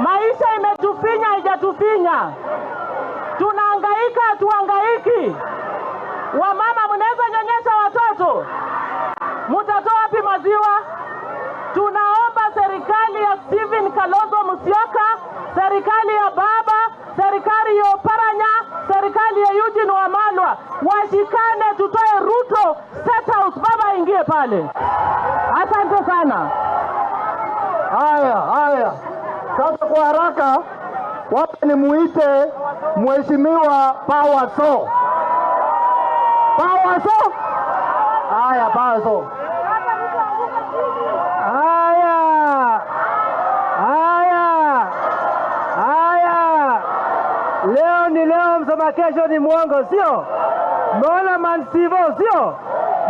Maisha imetufinya, haijatufinya? Tunahangaika, hatuhangaiki? Wamama, mnaweza nyonyesha watoto? Mutatoa wapi maziwa? Tunaomba serikali ya Stephen Kalonzo Musyoka, serikali ya baba, serikali ya Oparanya, serikali ya Eugene Wamalwa washikane, tutoe Ruto State House, baba aingie pale. Asante sana. Haya, haya, sasa kwa haraka, wacha nimuite Mheshimiwa Powerso. Powerso. Haya, Powerso. Haya, haya, haya, leo ni leo, msema kesho ni mwongo, sio? Mmeona Mansivo, sio?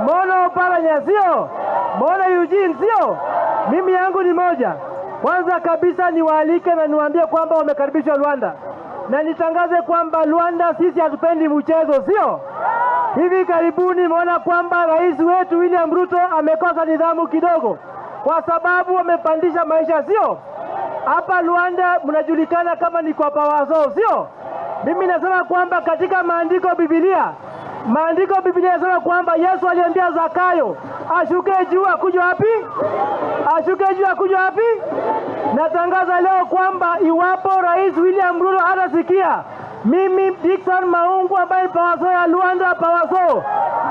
Mmeona Oparanya, sio? Mmeona Eugene, sio? Mimi yangu ni moja. Kwanza kabisa niwaalike na niwaambie kwamba wamekaribishwa Luanda, na nitangaze kwamba Luanda sisi hatupendi mchezo, sio? Hivi karibuni nimeona kwamba rais wetu William Ruto amekosa nidhamu kidogo, kwa sababu wamepandisha maisha, sio? Hapa Luanda mnajulikana kama ni kwa Pawaso, sio? Mimi nasema kwamba katika maandiko Biblia, maandiko Biblia yanasema kwamba Yesu aliambia Zakayo ashuke juu akuja wapi? Ashuke juu akuja wapi? Natangaza leo kwamba iwapo Rais William Ruto hatasikia, mimi Dickson Maungu ambaye ni Pawaso ya Luanda Pawaso,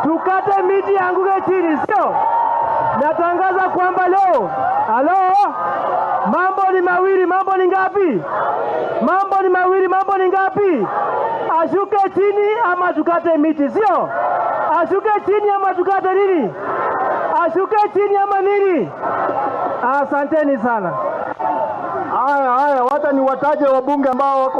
tukate miti anguke chini, sio? Natangaza kwamba leo, halo, mambo ni mawili. Mambo ni ngapi? Mambo ni mawili. Mambo ni ngapi? Ashuke chini ama tukate miti, sio? Ashuke chini ama tukate nini? Ashuke chini ama nini? Asanteni sana. Haya, haya, wacha niwataje wabunge ambao wako